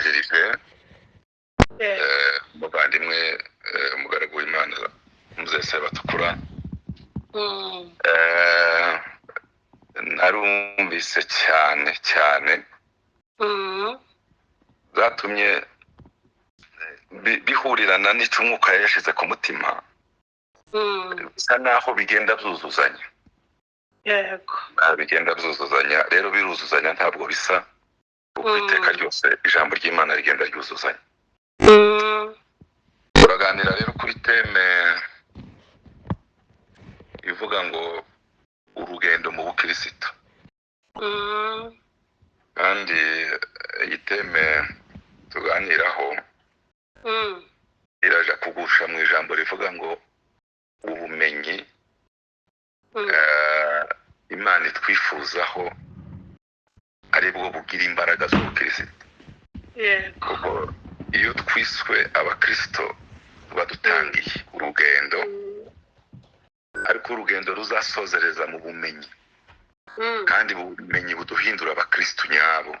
Uwatubanjirije, umuvandimwe, umugaragu w'Imana Muzehe Sebatukura, narumvise cyane cyane, zatumye bihurirana n'icyo Umwuka yashize ku mutima, bisa naho bigenda byuzuzanya. Bigenda byuzuzanya rero, biruzuzanya, ntabwo bisa, kuko iteka ryose ijambo ry'Imana rigenda ryuzuzanya. Turaganira rero kuri thème ivuga ngo urugendo mu bukirisitu, kandi iyi thème tuganiraho iraja kugusha mu ijambo rivuga ngo ubumenyi Imana itwifuzaho aribwo bugira imbaraga z'ubukirisitu, kuko iyo twiswe abakirisito tuba dutangiye urugendo, ariko urugendo ruzasozereza mu bumenyi, kandi ubumenyi buduhindura abakirisitu nyabo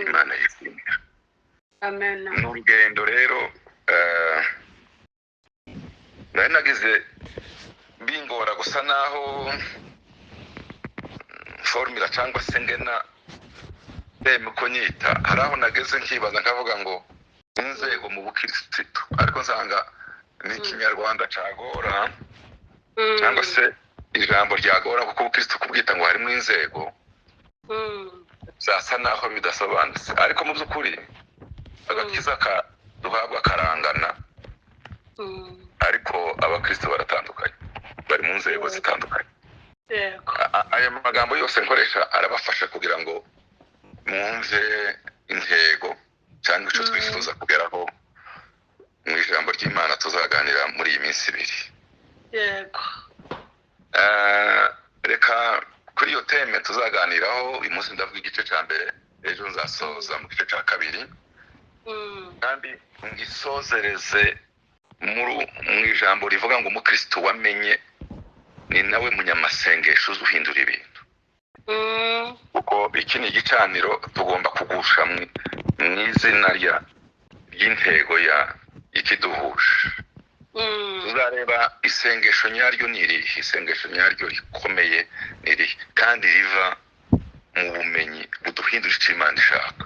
Imana yishimira. Amen. Ni urugendo rero, nari nagize bingora gusa naho formula cyangwa se ngena thème uko nyita. Hari aho nageze nkibaza nkavuga ngo inzego mu bukirisitu, ariko nsanga ni Ikinyarwanda cagora, cyangwa se ijambo ryagora, kuko ubukirisitu kubwita ngo harimo inzego byasa naho bidasobanutse. Ariko mu by'ukuri agakiza ka duhabwa karangana, ariko abakristo baratandukanye, bari mu nzego zitandukanye. Aya magambo yose nkoresha arabafasha kugira ngo mwumve intego cyangwa icyo twifuza kugeraho mu ijambo ry'Imana tuzaganira muri iyi minsi 2. Reka kuri iyo thème tuzaganiraho uyu munsi, ndavuga igice cya mbere, ejo nzasoza mu gice cya kabiri, kandi ngisozereze mu ijambo rivuga ngo umukristo wamenye ni nawe munyamasengesho uzi uhindura ibintu, kuko iki ni igicaniro tugomba kugusha mu izina ry'intego ya ikiduhuje. Tuzareba isengesho nyaryo ni irihe, isengesho nyaryo rikomeye ni irihe, kandi riva mu bumenyi buduhindura icyo Imana ishaka.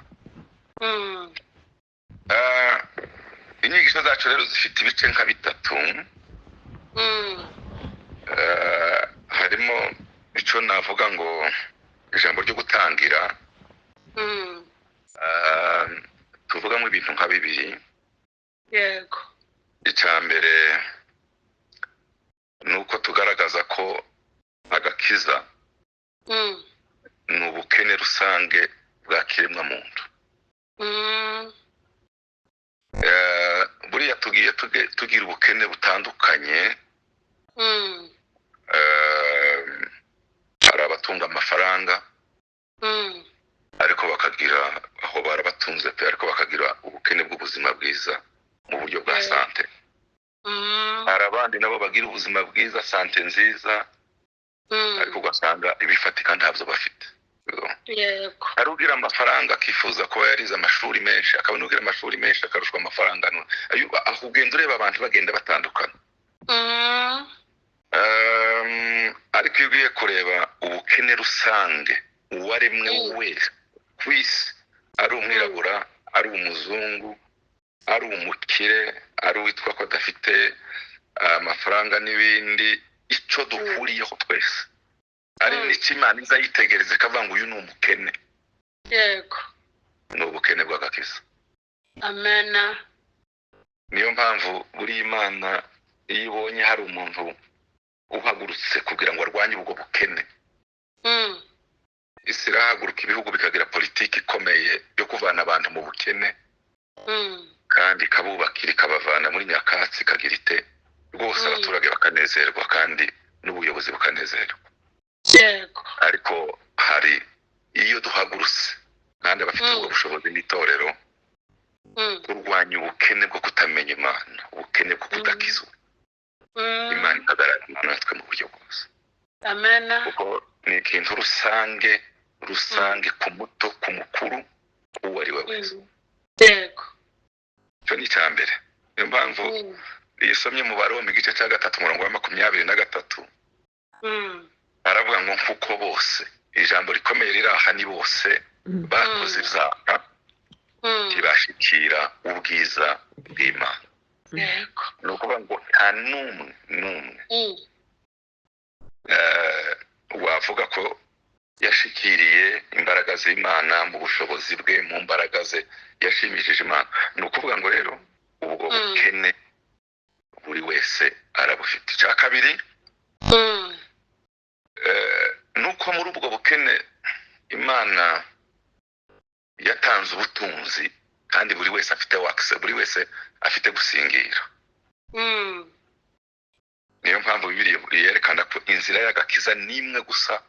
Inyigisho zacu rero zifite ibice nka bitatu. Harimo icyo navuga ngo ijambo ryo gutangira, tuvugamo ibintu nka bibiri. Icya mbere ni uko tugaragaza ko agakiza ni ubukene rusange bwa kiremwamuntu. Buriya tugiye tugira ubukene butandukanye. Hari abatunga amafaranga, ariko bakagira aho barabatunze pe, ariko bakagira ubukene bw'ubuzima bwiza mu buryo bwa santé. Hari abandi nabo bagira ubuzima bwiza, santé nziza, ariko ugasanga ibifatika ntabyo bafite. Hari ugira amafaranga akifuza kuba yarize amashuri menshi, akabona ugira amashuri menshi akarushwa amafaranga. Aho ugenda ureba abantu bagenda batandukana. Ariko iyo ugiye kureba ubukene rusange, uwaremwe wese ku isi, ari umwirabura, ari umuzungu, ari umukire, ari uwitwa ko adafite amafaranga n'ibindi, icyo duhuriyeho twese ari n'icyo Imana iza yitegereza ikavuga ngo uyu ni umukene, ni ubukene bw'agakiza. Amena. Niyo mpamvu buriya Imana iyo ibonye hari umuntu uhagurutse kugira ngo arwanye ubwo bukene, isi irahaguruka, ibihugu bikagira politiki ikomeye yo kuvana abantu mu bukene, kandi ikabubakira, ikabavana muri nyakatsi, ikagira ite rwose, abaturage bakanezerwa kandi n'ubuyobozi bukanezerwa. Ariko hari iyo duhagurutse, kandi abafite ubwo bushobozi n'itorero, kurwanya ubukene bwo kutamenya Imana, ubukene bwo kudakizwa, Imana ikagaragara natwe mu buryo bwose, Amena. kuko ni ikintu rusange rusange, ku muto, ku mukuru, uwo ari we wese. Yego. Icyo ni icya mbere. Niyo mpamvu iyo usomye mu Baroma igice cya 3 umurongo wa 23, aravuga ngo nkuko bose, ijambo rikomeye riri aha ni bose bakoze ibyaha ntibashikira ubwiza bw'Imana. Yego. Ni ukuvuga ngo nta n'umwe n'umwe wavuga ko yashikiriye imbaraga z'Imana mu bushobozi bwe, mu mbaraga ze yashimishije Imana. Ni ukuvuga ngo rero ubwo bukene buri wese arabufite. Icya kabiri, nuko muri ubwo bukene Imana yatanze ubutunzi, kandi buri wese afite wakse, buri wese afite gusingira. Niyo mpamvu Bibiliya yerekana ko inzira y'agakiza ni imwe gusa,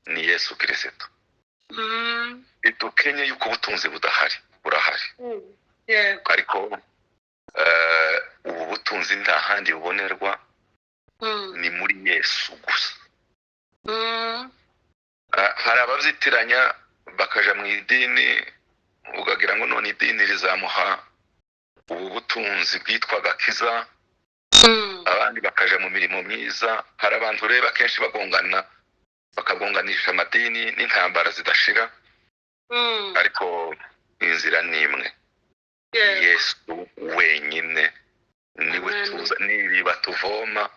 ni Yesu Kirisito. Idukenye yuko ubutunzi budahari, burahari. Yego. Ariko ubu butunzi nta handi bubonerwa, ni muri Yesu gusa. Hari ababyitiranya bakaja mu idini, ukagira ngo none idini rizamuha ubu butunzi bwitwa gakiza, abandi bakaja mu mirimo myiza. Hari abantu rero akenshi bagongana, bakagonganisha amadini n'intambara zidashira, ariko inzira ni imwe. Yego. Yesu wenyine niwe Amen. tuza n'iriba tuvoma,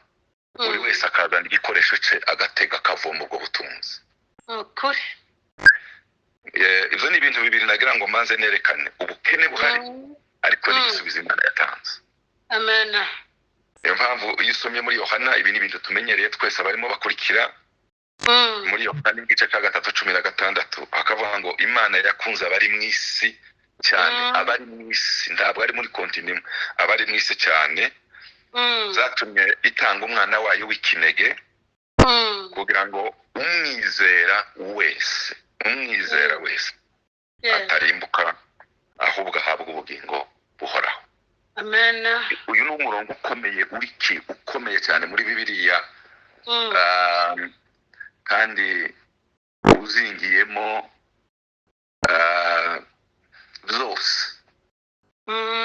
buri wese akazana igikoresho cye agatega akavoma ubwo butunzi. Ukuri. Ibyo ni ibintu bibiri nagira ngo manze nerekane ubukene buhari, ariko n'igisubizo Imana yatanze. Amen. Niyo mpamvu iyo usomye muri Yohana, ibi ni ibintu tumenyereye twese abarimo bakurikira, muri Yohana igice cya 3 16 hakavuga ngo Imana yakunze abari mu isi cyane, abari mu isi, ntabwo ari muri kontinent, abari mu isi cyane, zatumye itanga umwana wayo w'ikinege, kugira ngo umwizera wese, umwizera wese atarimbuka, ahubwo ahabwa ubugingo buhoraho. Amen. Uyu ni umurongo ukomeye, uriki ukomeye cyane muri Bibiliya, kandi uzingiyemo zose.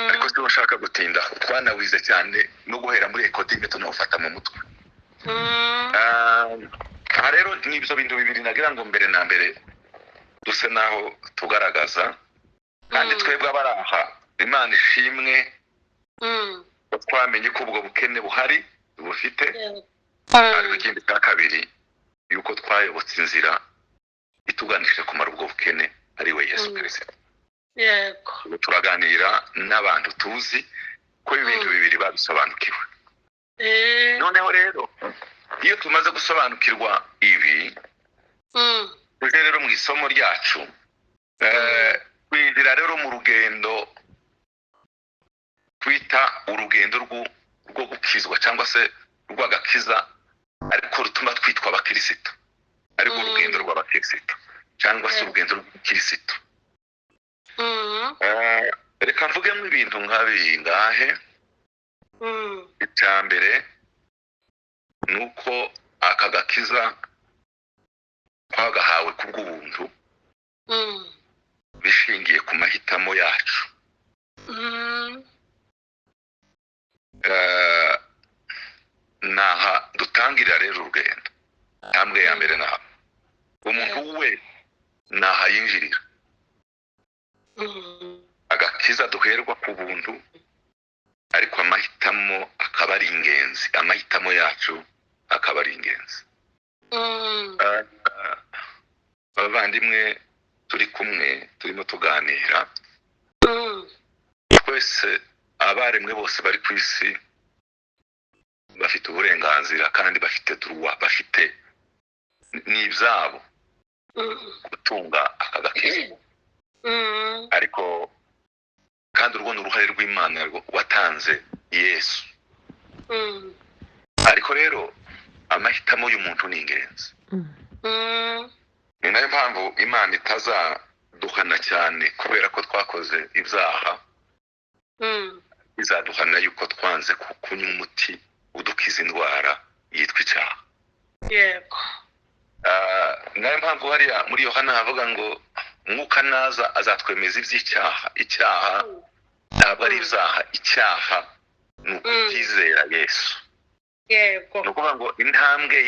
Ariko si ushaka gutinda, twanawize cyane no guhera muri ekodime tunawufata mu mutwe. Aha rero ni ibyo bintu bibiri nagira ngo mbere na mbere duse naho tugaragaza, kandi twebwe abari aha Imana ishimwe ko twamenye ko ubwo bukene buhari bufite. Ariko ikindi cya kabiri, yuko twayobotse inzira ituganisha kumara ubwo bukene, ari we Yesu Kirisito. Yego. Turaganira n'abantu tuzi ko ibintu bibiri babisobanukiwe. Noneho rero iyo tumaze gusobanukirwa ibi, tuje rero mu isomo ryacu, twinjira rero mu rugendo twita urugendo rwo gukizwa cyangwa se rw'agakiza, ariko rutuma twitwa abakirisito, ariko urugendo rw'abakirisito cyangwa se urugendo rw'ukirisito. Reka mvugemo ibintu nka bingahe. Icya mbere ni uko aka gakiza twagahawe kubw'ubuntu, bishingiye ku mahitamo yacu. Naha dutangirira rero urugendo. Intambwe ya mbere naha umuntu we naha yinjirira. Agakiza duherwa ku buntu, ariko amahitamo akaba ari ingenzi, amahitamo yacu akaba ari ingenzi. Abavandimwe turi kumwe turimo tuganira, twese abaremwe bose bari ku isi bafite uburenganzira kandi bafite droit, bafite n'ibyabo gutunga aka gakiza. Ariko kandi urwo ni uruhare rw'Imana watanze Yesu. Ariko rero amahitamo y'umuntu ni ingenzi. Ni nayo mpamvu Imana itazaduhana cyane kubera ko twakoze ibyaha, izaduhana yuko twanze kunywa umuti udukiza indwara yitwa icyaha. Yego. Nayo mpamvu hariya muri Yohana havuga ngo Umwuka naza azatwemeza iby'icyaha. Icyaha ntabwo ari ibyaha, icyaha ni ukutizera Yesu. Yego. Ni ukuvuga ngo intambwe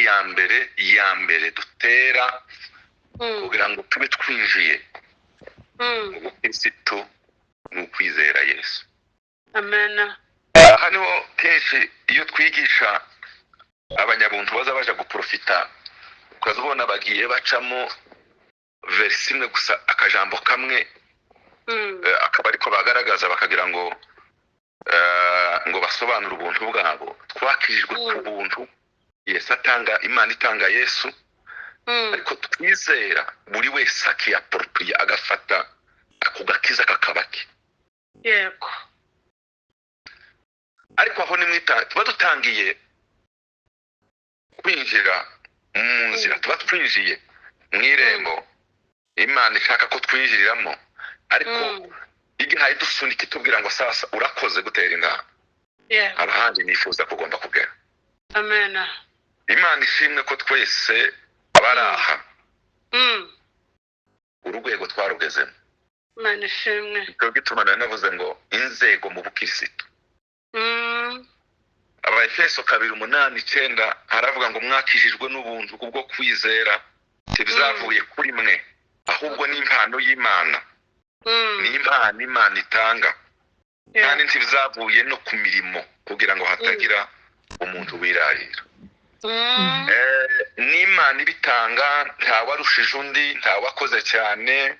ya mbere dutera kugira ngo tube twinjiye mu bukristo ni ukwizera Yesu. Amen. Aha niho kenshi iyo twigisha abanyabuntu baza baja guprofita, ukazibona bagiye bacamo verisi imwe gusa, akajambo kamwe, akaba ariko bagaragaza bakagira ngo ngo basobanure ubuntu bwabo. Twakijijwe ku buntu, Yesu atanga, Imana itanga Yesu, ariko twizera buri wese akiyaporupiye agafata ako gakiza kakaba ke. Yego. Ariko aho nimwita tuba dutangiye kwinjira mu nzira, tuba twinjiye mu irembo Imana ishaka ko twinjiriramo, ariko igihaye dusunika itubwira ngo sasa urakoze gutera intambwe. Yego. Ahandi nifuza kugomba kugera. Amen. Imana ishimwe ko twese abari aha urwego twarugezemo. Imana ishimwe. Nicyo gituma nari navuze ngo inzego mu bukirisitu. Abaefeso 2:8-9 haravuga ngo mwakijijwe n'ubuntu kubwo kwizera, ntibizavuye kuri mwe, ahubwo ni impano y'Imana. Ni impano Imana itanga, kandi ntibizavuye no ku mirimo kugira ngo hatagira umuntu wirarira. N'Imana ibitanga, ntawarushije undi, ntawakoze cyane,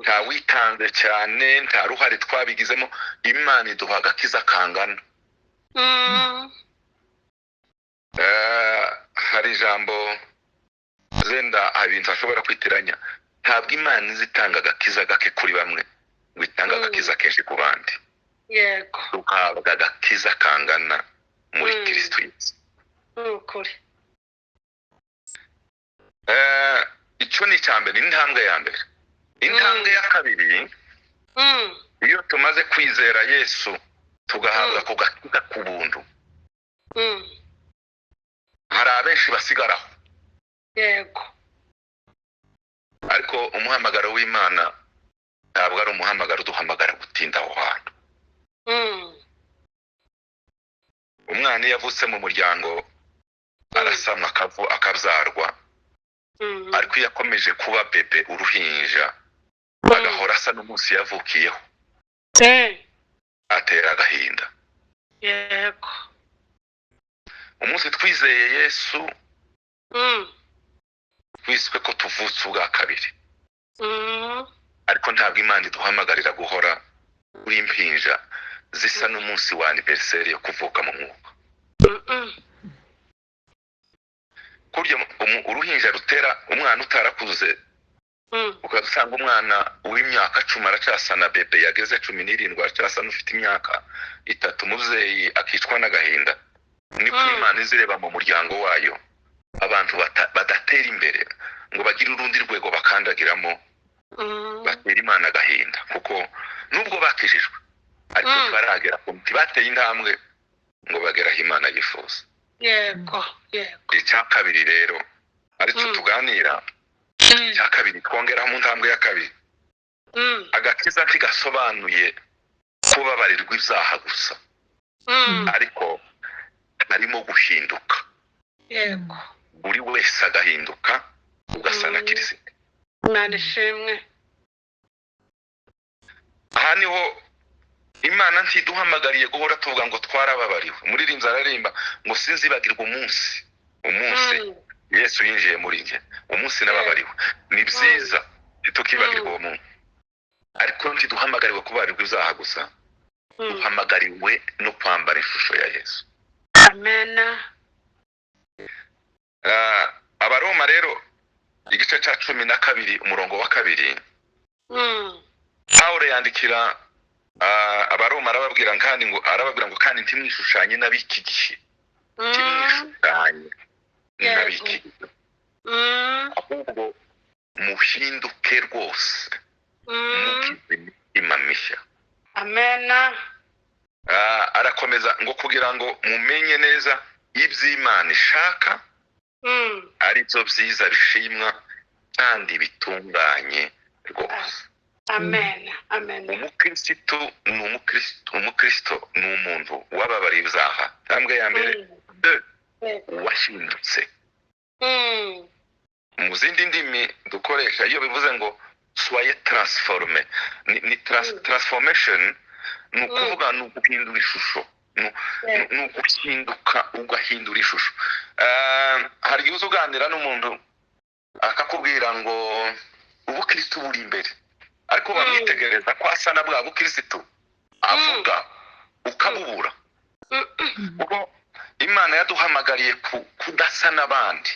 ntawitanze cyane, nta ruhare twabigizemo. Imana iduha agakiza kangana. Hari ijambo zenda ibintu ashobora kwitiranya. Ntabwo Imana izitanga agakiza gake kuri bamwe ngo itange agakiza kenshi ku bandi. Yego. Tugahabwa agakiza kangana muri Kristo Yesu. Ukuri. Icyo ni icya mbere, intambwe ya mbere. Intambwe ya kabiri, iyo tumaze kwizera Yesu tugahabwa ku gakiza ku buntu, hari abenshi basigaraho. Yego. Ariko umuhamagaro w'Imana ntabwo ari umuhamagaro uduhamagara gutinda aho hantu. Umwana iyo avutse mu muryango arasamwa akabyarwa, ariko iyo akomeje kuba bebe uruhinja agahora asa n'umunsi yavukiyeho, atera agahinda. Yego. Umunsi twizeye Yesu, twiswe ko tuvutse ubwa kabiri. Ariko ntabwo Imana iduhamagarira guhora uri impinja zisa n'umunsi wa anniversaire yo kuvuka mu mwuka. Kurya uruhinja rutera umwana utarakuze, ukazasanga umwana w'imyaka 10 aracyasa na bebe yageze 17, aracyasa n'ufite imyaka 3, umubyeyi akicwa n'agahinda. Niko Imana izireba mu muryango wayo abantu badatera imbere ngo bagire urundi rwego bakandagiramo, batera Imana agahinda, kuko nubwo bakijijwe ariko ntibaragera ku ntibateye intambwe ngo bagere aho Imana yifuza. Yego, yego. Icya kabiri rero aricyo tuganira, icya kabiri twongeraho mu ntambwe ya kabiri, agakiza ntigasobanuye kubabarirwa ibyaha gusa, ariko harimo guhinduka. Yego. Buri wese agahinduka ugasa na Kristo. Imana ishimwe. Aha niho Imana ntiduhamagariye guhora tuvuga ngo twarababariwe. Umuririmbyi ararimba ngo sinzibagirwa umunsi Yesu yinjiye muri njye, umunsi nababariwe. Ni byiza ntitukibagirwa uwo munsi, ariko ntiduhamagariwe kubabarirwa ibyaha gusa, duhamagariwe no kwambara ishusho ya Yesu. Amen. Abaroma rero igice cya 12 umurongo wa 2, Pawulo yandikira Abaroma arababwira kandi ngo kandi ntimwishushanye n'ab'iki gihe, ntimwishushanye n'ab'iki gihe, ahubwo muhinduke rwose, mugize imitima mishya. Amen. Arakomeza ngo kugira ngo mumenye neza iby'Imana ishaka, ari byo byiza bishimwa kandi bitunganye Rwose. Amen, amen. Umukirisitu ni umukirisitu. Umukristo ni umuntu wababariye ibyaha, intambwe ya mbere. Deux, wahindutse. Mu zindi ndimi dukoresha, iyo bivuze ngo soyez transformé, ni transformation, ni ukuvuga ni uguhindura ishusho, ni uguhinduka, ugahindura ishusho. Hari igihe uza uganira n'umuntu akakubwira ngo ubukristo buri imbere, ariko bamwitegereza ko asa na bwa bukirisitu avuga ukabubura, kuko Imana yaduhamagariye kudasa n'abandi.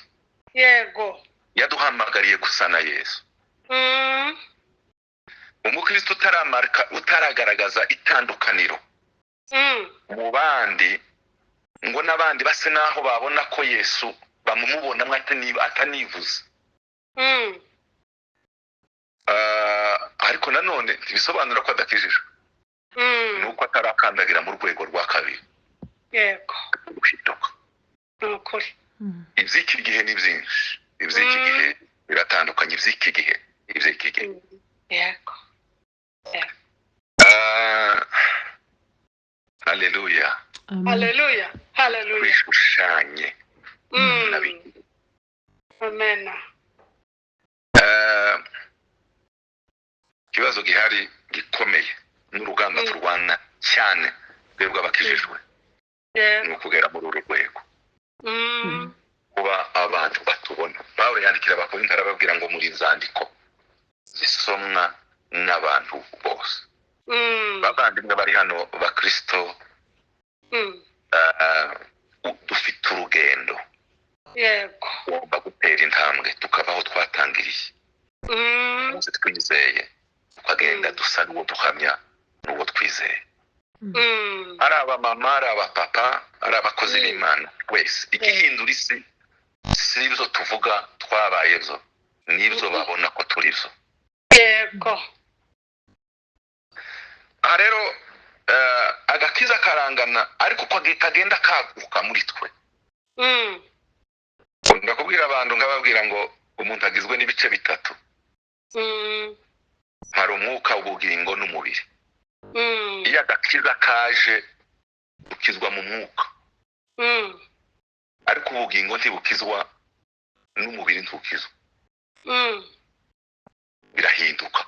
Yaduhamagariye gusa na Yesu. Umukristo utaramarika, utaragaragaza itandukaniro mu bandi, ngo n'abandi base n'aho babona ko Yesu bamumubonamo atanivuze. Ariko nanone ntibisobanura ko adakijijwe, ni uko atarakandagira mu rwego rwa kabiri, guhinduka. Ni ukuri. Iby'iki gihe ni byinshi, iby'iki gihe biratandukanye, iby'iki gihe, iby'iki gihe. Haleluya. Haleluya, haleluya. Twishushanye Amen. Ikibazo gihari gikomeye n'urugamba turwana cyane twebwe abakijijwe ni ukugera muri uru rwego, kuba abantu batubona. Pawulo yandikira Abakorinto arababwira ngo muri inzandiko zisomwa n'abantu bose. Bavandimwe bari hano, bakristo, dufite urugendo, tugomba gutera intambwe tukava aho twatangiriye umunsi twizeye, tukagenda dusa n'uwo duhamya n'uwo twizeye. Ari abamama, ari abapapa, ari abakozi b'Imana, wese igihindura isi si ibyo tuvuga twabaye byo, n'ibyo babona ko turi byo. Aha rero agakiza karangana, ariko uko kagenda kaguka muri twe. Ndakubwira abantu, nkababwira ngo umuntu agizwe n'ibice bitatu. Hari umwuka, ubugingo n'umubiri. Iyo agakiza kaje, ukizwa mu mwuka, ariko ubugingo ntibukizwa n'umubiri, ntukizwa, birahinduka.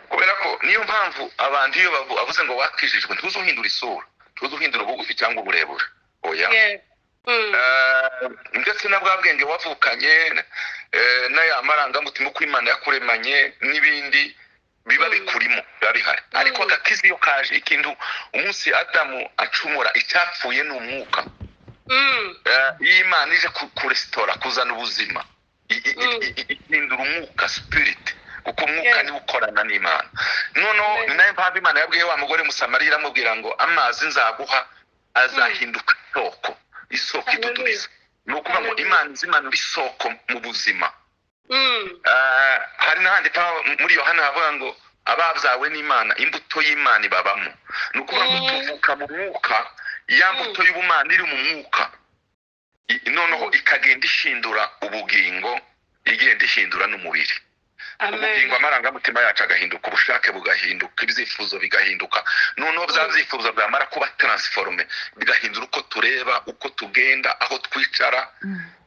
Kubera ko niyo mpamvu abantu iyo bavuze ngo wakijijwe, ntuzuhindura isura, ntuzuhindura ubugufi cyangwa uburebure, oya. Ndetse na bwa bwenge wavukanye, n'aya marangamutima uko Imana yakuremanye n'ibindi biba bikurimo, biba bihari. Ariko agakiza iyo kaje, ikintu umunsi Adamu acumura, icyapfuye ni umwuka. Iyo Imana ije kuresitora, kuzana ubuzima, ihindura umwuka, spirit, kuko umwuka niwo ukorana n'Imana. Noneho ni nayo mpamvu Imana yabwiye wa mugore Musamariya, iramubwira ngo amazi nzaguha azahinduka isoko, isoko idudubiza. Ni ukuvuga ngo Imana izimanura isoko mu buzima. Hari n'ahandi muri Yohana havuga ngo ababyawe n'Imana, imbuto y'Imana ibabamo. Ni ukuvuga ngo tuvuka mu mwuka, ya mbuto y'ubumana iri mu mwuka, noneho ikagenda ishindura ubugingo, igenda ihindura n'umubiri. Ubugingo, amarangamutima yacu agahinduka, ubushake bugahinduka, ibyifuzo bigahinduka. Noneho bya byifuzo byamara kuba transformé, bigahindura uko tureba, uko tugenda, aho twicara.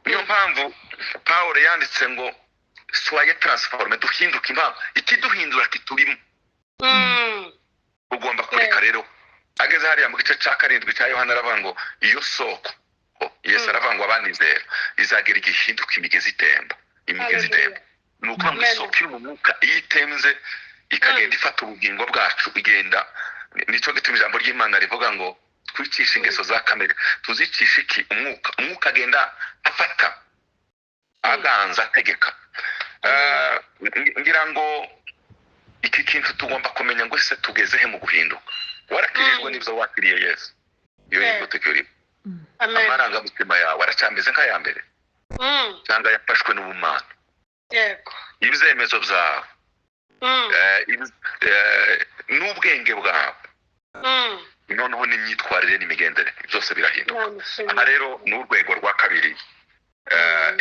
Niyo mpamvu Paul yanditse ngo soyez transformé, duhinduke. Impamvu ikiduhindura kiturimo. Ugomba kureka rero. Ageze hariya mu gice cya 7 cya Yohana aravuga ngo iyo soko, Yesu aravuga ngo abanizera izagera igihe ihinduka imigezi itemba, imigezi itemba. Ni ukuvuga ngo isoko iri mu mwuka, iyo itemze ikagenda ifata ubugingo bwacu, igenda. Nicyo gituma ijambo ry'Imana rivuga ngo twicishe ingeso za kamere. Tuzicisha iki? Umwuka. Umwuka agenda afata, aganza, ategeka. Ngira ngo iki kintu tugomba kumenya ngo ese tugeze he mu guhinduka? Warakijijwe n'ibyo, wakiriye Yesu, iyo imbuto ikirimo, amarangamutima yawe aracyameze nk'aya mbere cyangwa yafashwe n'ubumana? Ibyemezo byawe, n'ubwenge bwawe, noneho n'imyitwarire n'imigendere, byose birahinduka. Aha rero ni urwego rwa kabiri.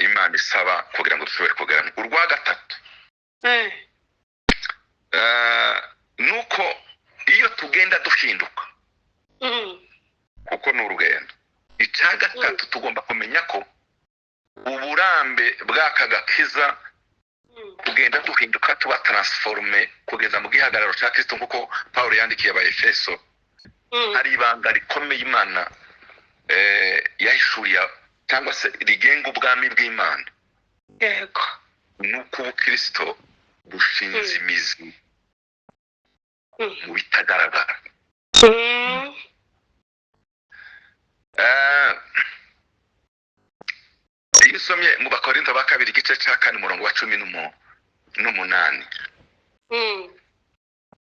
Imana isaba kugira ngo dushobore kugera. Urwa gatatu nuko iyo tugenda duhinduka, kuko ni urugendo. Icya gatatu tugomba kumenya ko uburambe bw'aka gakiza kugenda duhinduka tuba transformé kugeza mu gihagararo cya Kristo, nk'uko Paul yandikiye Abaefeso, hari ibanga rikomeye Imana yahishuriye cyangwa se rigenga ubwami bw'Imana. Yego. Nuko ubukristo bushinze imizi mu bitagaragara. Iyo usomye mu Bakorinto ba kabiri igice cya 4 umurongo wa 18,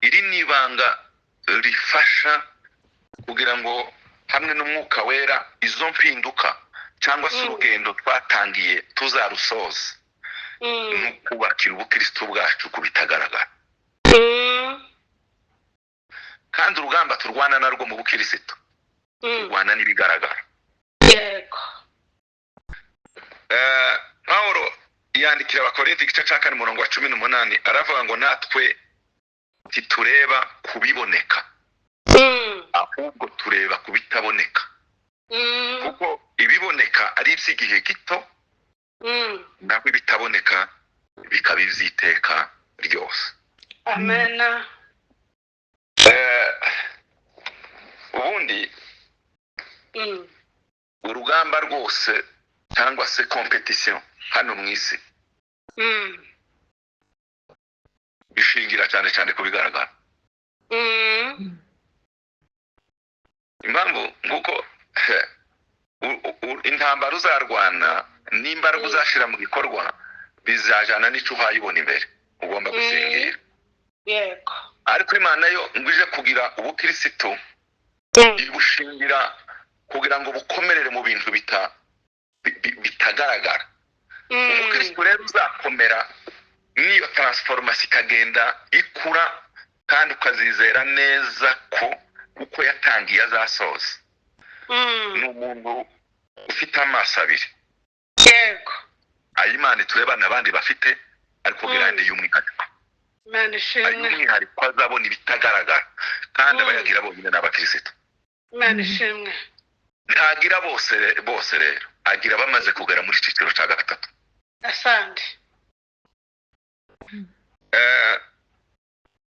iri ni ibanga rifasha kugira ngo hamwe n'Umwuka Wera izo mpinduka cyangwa se urugendo twatangiye tuzarusoza, ni ukubakira ubukristo bwacu ku bitagaragara. Kandi urugamba turwana narwo mu bukristo, turwana n'ibigaragara. Yego. Paulo yandikira Abakorinto igice cya 4 umurongo wa 18, aravuga ngo natwe ntitureba kubiboneka, ahubwo tureba kubitaboneka, kuko ibiboneka ari iby'igihe gito, naho ibitaboneka bikaba iby'iteka ryose. Amen. Ubundi urugamba rwose cyangwa se competition hano mu isi bishingira cyane cyane ku bigaragara. Impamvu nguko intambara uzarwana n'imbaraga uzashira mu gikorwa bizajana n'icyo uhayibona imbere, ugomba gusingira. Yego. Ariko Imana yo ngo ije kugira ubukristo ibushingira kugira ngo bukomerere mu bintu bitagaragara. Umukristo rero uzakomera n'iyo transformation ikagenda ikura, kandi ukazizera neza ko uko yatangiye azasoza. Ni umuntu ufite amaso abiri. Yego. Ayo Imana turebana abandi bafite, ariko girande y'umwihariko. Imana ishimwe. Ay'umwihariko azabona ibitagaragara, kandi abayagira bonyine n'abakristo. Imana ishimwe. Ntagira bose bose rero, agira bamaze kugera muri cyiciro cya gatatu. Asante.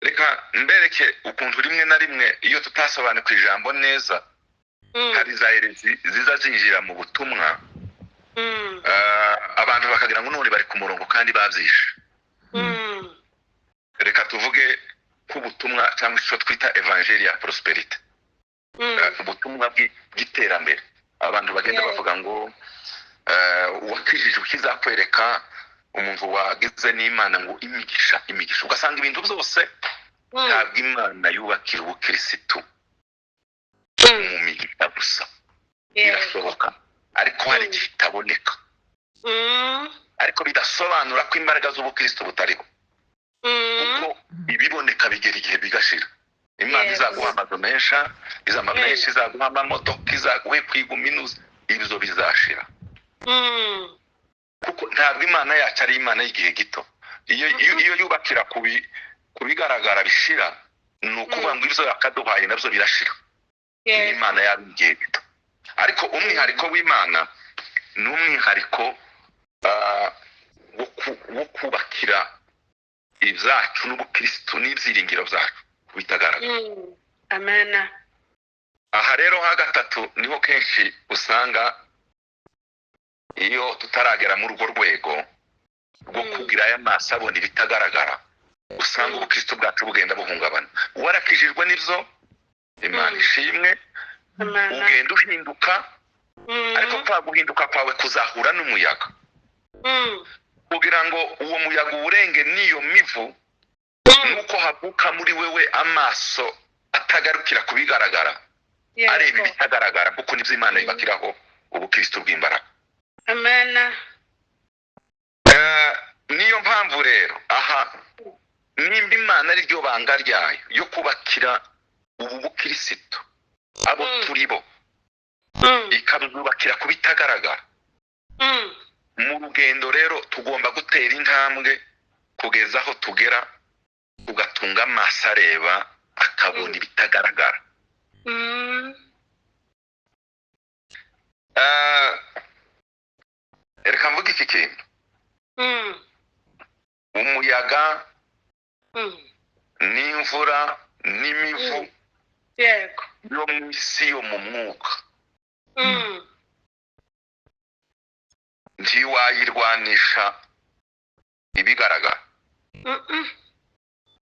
Reka mbereke ukuntu rimwe na rimwe iyo tutasobanukiwe ijambo neza, hari za herezi ziza zinjira mu butumwa, abantu bakagira ngo none bari ku murongo kandi babyishe. Reka tuvuge ko ubutumwa cyangwa icyo twita evangeli ya prosperity, ubutumwa bw'iterambere, abantu bagenda bavuga ngo uwakijije ukizakwereka umuntu wagize n'Imana ngo imigisha imigisha, ugasanga ibintu byose ntabwo Imana yubakira ubukirisitu mu migisha gusa. Birashoboka, ariko hari igihe itaboneka, ariko bidasobanura ko imbaraga z'ubukristo butariho, kuko ibiboneka bigera igihe bigashira. Imana izaguha amazu menshi, menshi, izaguha amamodoka, izaguha kwiga uminuza, ibyo bizashira, kuko ntabwo Imana yacu ari Imana y'igihe gito. Iyo yubakira ku bigaragara bishira, ni ukuvuga ngo ibyo yakaduhaye nabyo birashira. Imana yaba igihe gito. Ariko umwihariko w'Imana ni umwihariko wo kubakira ibyacu n'ubukristo n'ibyiringiro byacu bitagaragara. Amen. Aha rero ha gatatu niho kenshi usanga iyo tutaragera muri urwo rwego rwo kugira aya maso abona ibitagaragara, usanga ubukristo bwacu bugenda buhungabana. Warakijijwe n'ibyo, Imana ishimwe, ugenda uhinduka, ariko kwa guhinduka kwawe kuzahura n'umuyaga, kugira ngo uwo muyaga uwurenge n'iyo mivu, nuko havuka muri wewe amaso atagarukira ku bigaragara, areba ibitagaragara, kuko nibyo Imana yubakiraho ubukristo bw'imbaraga. Amen. Niyo mpamvu rero aha nimba Imana ari ryo banga ryayo yo kubakira ubu bukristo abo turi bo, ikabubakira ku bitagaragara, Mu rugendo rero tugomba gutera intambwe kugeza aho tugera tugatunga amaso areba akabona ibitagaragara. Reka mvuge iki kintu. Umuyaga n'imvura n'imivu yo mu isi yo mu mwuka ntiwayirwanisha ibigaragara,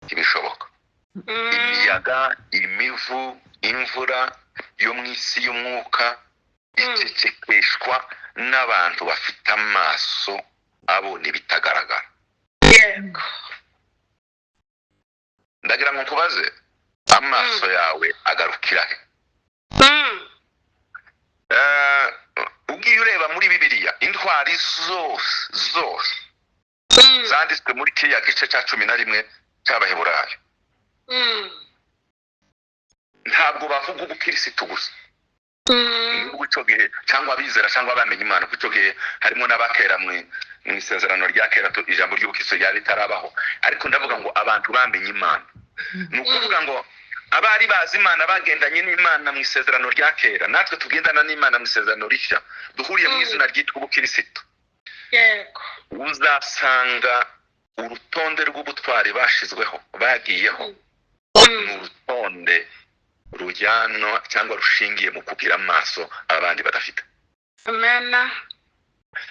ntibishoboka. Imiyaga, imivu, imvura yo mu isi y'umwuka icecekeshwa n'abantu bafite amaso abona ibitagaragara. Ndagira ngo nkubaze, amaso yawe agarukira he? Ugiye ureba muri Bibiliya intwari zose zose zanditswe muri kiriya gice cya 11 cy'Abaheburayo, ntabwo bavuga ubukirisitu gusa nubwo icyo gihe cyangwa abizera cyangwa abamenye Imana, kuko icyo gihe harimo n'abakera mu isezerano rya kera ijambo ry'ubukristo ryari ritarabaho, ariko ndavuga ngo abantu bamenye Imana. Ni ukuvuga ngo abari bazi Imana bagendanye n'Imana mu isezerano rya kera, natwe tugendana n'Imana mu isezerano rishya, duhuriye mu izina ryitwa ubukirisitu. Uzasanga urutonde rw'ubutwari bashizweho bagiyeho ni urutonde rujyana cyangwa rushingiye mu kugira amaso abandi badafite.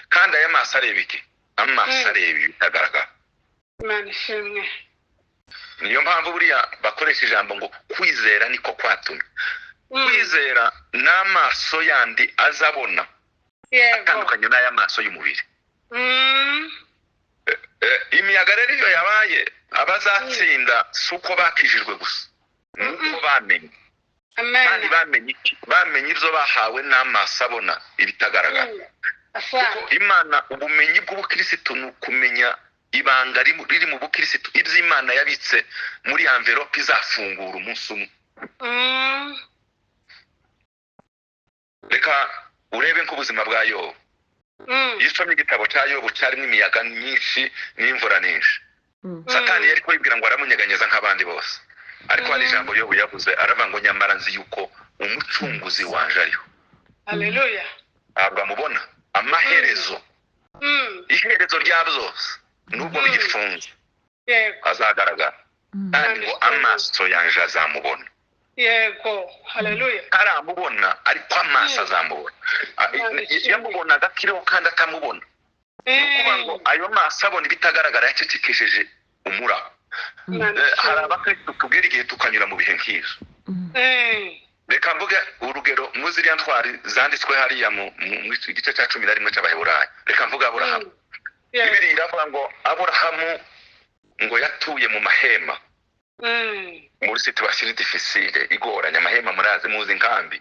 Kandi aya maso areba iki? Amaso areba ibitagaragara. Niyo mpamvu buriya bakoresha ijambo ngo kwizera niko kwatumye. Kwizera n'amaso yandi azabona atandukanye n'aya maso y'umubiri. Imiyaga rero iyo yabaye, abazatsinda si uko bakijijwe gusa, ni uko bamenye. Kandi bamenye iki? Bamenye ibyo bahawe n'amaso abona ibitagaragara. Kuko Imana, ubumenyi bw'ubukirisitu ni ukumenya ibanga riri mu bukirisitu, ibyo Imana yabitse muri envelope izafungura umunsi umwe. Reka urebe nk'ubuzima bwa Yobu. Iyo usomye igitabo cya Yobu cyarimo imiyaga myinshi n'imvura nyinshi. Satani yari kwibwira ngo aramunyeganyeza nk'abandi bose, ariko hari ijambo Yobu yavuze, aravuga ngo nyamara nzi yuko umucunguzi wanje ariho. Haleluya. Ntabwo amubona amaherezo, iherezo rya byose nubwo bigifunze azagaragara, kandi ngo amaso yanje azamubona. Yego, haleluya. Aramubona ariko amaso azamubona. Yamubonaga akiriho kandi atamubona. Ni ukuvuga ngo ayo maso abona ibitagaragara yacecekesheje umuraba. Hari abakristo tubwira igihe tukanyura mu bihe nk'ibyo. Reka mvuge urugero mu ziriya ntwari zanditswe hariya mu gice cya 11 cy'Abaheburayo. Reka mvuge Aburahamu. Bibiliya iravuga ngo Aburahamu ngo yatuye mu mahema, muri situation difficile igoranye, amahema murazi, muzi inkambi,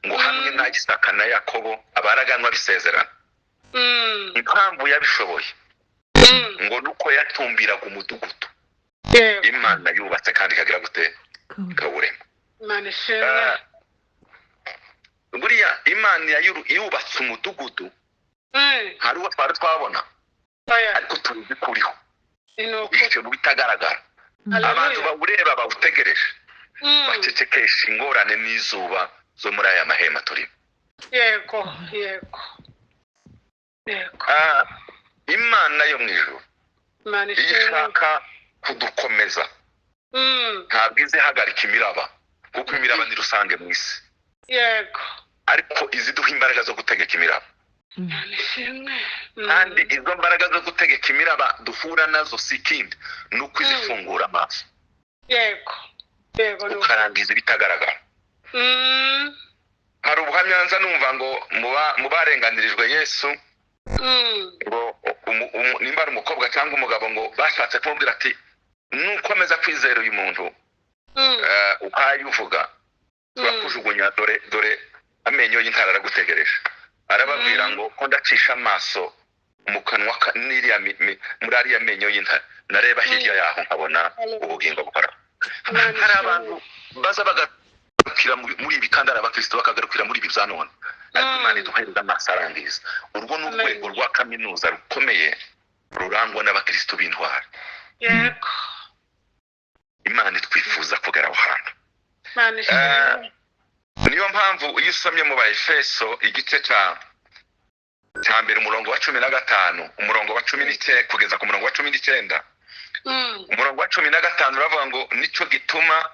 ngo hamwe na Isaka na Yakobo abaraganwa bisezerana. Impamvu yabishoboye ngo nuko yatumbiraga umudugudu Imana yubatse kandi ikagira gute? Ikawurema. Buriya Imana yubatse umudugudu, hari uwo twari twabona ariko tuzi kuriho, bityo mu bitagaragara abantu bawureba bawutegereje, bacecekesha ingorane n'izuba zo muri aya mahema turimo. Yego, yego, yego. Imana yo mu ijuru iyo ishaka kudukomeza ntabwo izihagarika imiraba, kuko imiraba ni rusange mu isi. Yego. Ariko iziduha imbaraga zo gutegeka imiraba. Kandi izo mbaraga zo gutegeka imiraba duhura nazo si ikindi, ni uko izifungura amaso. Yego, yego, ukarangiza ibitagaragara. Hari ubuhamya nza numva ngo mu barenganirijwe Yesu, ngo nimba ari umukobwa cyangwa umugabo, ngo bashatse kumubwira ati nukomeza kwizera uyu muntu uhaye uvuga turakujugunya, dore dore amenyo y'intara aragutegereje. Arababwira ngo ko ndacisha amaso mu kanwa n'iriya muri ariya menyo y'intare, nareba hirya yaho nkabona ubugingo buhoraho. Hari abantu baza bagarukira muri ibi kandi ari abakristo, bakagarukira muri ibi bya none. Ariko Imana iduhereza amaso arangiza. Urwo ni urwego rwa kaminuza rukomeye rurangwa n'abakristo b'intwari. Yego. Imana itwifuza kugera aho hantu. Imana ishimwe. Niyo mpamvu iyo usomye mu Baefeso igice cya mbere umurongo wa 15, umurongo wa 19 kugeza ku murongo wa 19, umurongo wa 15 uravuga ngo nicyo gituma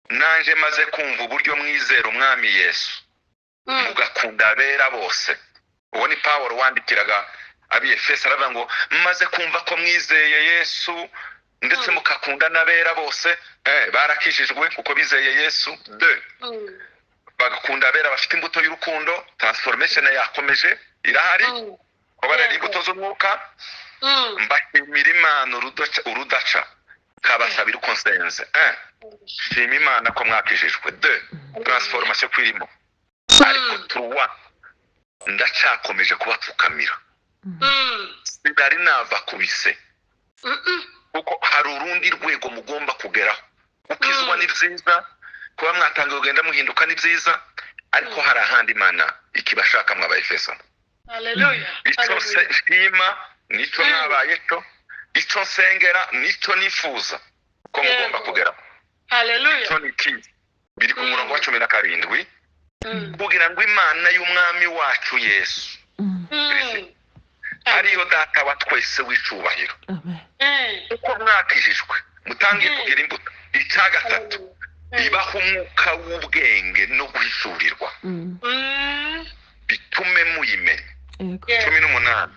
nanje maze kumva uburyo mwizera umwami Yesu mugakunda abera bose. Uwo ni Pawulo wandikiraga ab'Efeso, aravuga ngo maze kumva ko mwizeye Yesu ndetse mukakunda n'abera bose. Barakijijwe kuko bizeye Yesu. 2 bagakunda abera bafite imbuto y'urukundo. Transformation yakomeje irahari, ko barera imbuto z'umwuka. Mbashimira Imana urudaca kabasabira uko nsenze. Shima Imana ko mwakijijwe. 2 transformation kwirimo. Ariko 3 ndacyakomeje kubapfukamira. Sinari nava kubise, kuko hari urundi rwego mugomba kugeraho. Gukizwa ni byiza, kuba mwatanga kugenda muhinduka ni byiza, ariko hari ahandi Imana ikibashaka mw'Abaefeso. Haleluya. Icyo nshima nicyo mwabaye cyo, icyo nsengera nicyo nifuza ko mugomba kugeraho. Haleluya. Icyo ni iki biri ku murongo wa 17, kugira ngo Imana y'umwami wacu Yesu ariyo data wa twese w'icubahiro, uko mwakijijwe mutangiye kugira imbuto. Icya gatatu, ibaha umwuka w'ubwenge no guhishurirwa, bitume muyimenya. 18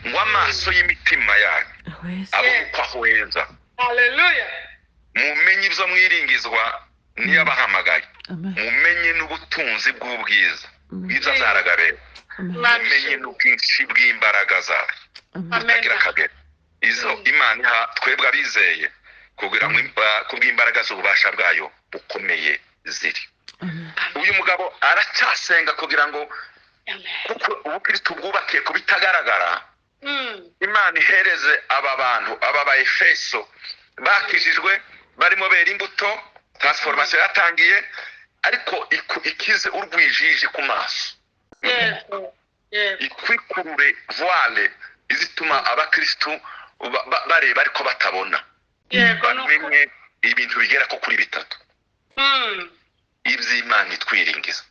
ngo amaso y'imitima yanyu abone uko ahweza. Haleluya. Mumenye ibyo mwiringizwa niyabahamagaye, mumenye n'ubutunzi bw'ubwiza bwiza zaragabera, mumenye n'ubwinshi bw'imbaraga zayo butagira akagero, izo Imana iha twebwe abizeye kugira ngo kubw'imbaraga z'ububasha bwayo bukomeye ziri. Uyu mugabo aracyasenga kugira ngo kuko ubukristo bwubakiye ku bitagaragara, Imana ihereze aba bantu, aba Baefeso bakijijwe barimo bera imbuto, transformation yatangiye, ariko ikize urwijiji ku maso, ikwikurure voile izituma abakristo bareba ariko batabona. Bamenye ibintu bigera ko kuri 3 iby'Imana itwiringiza.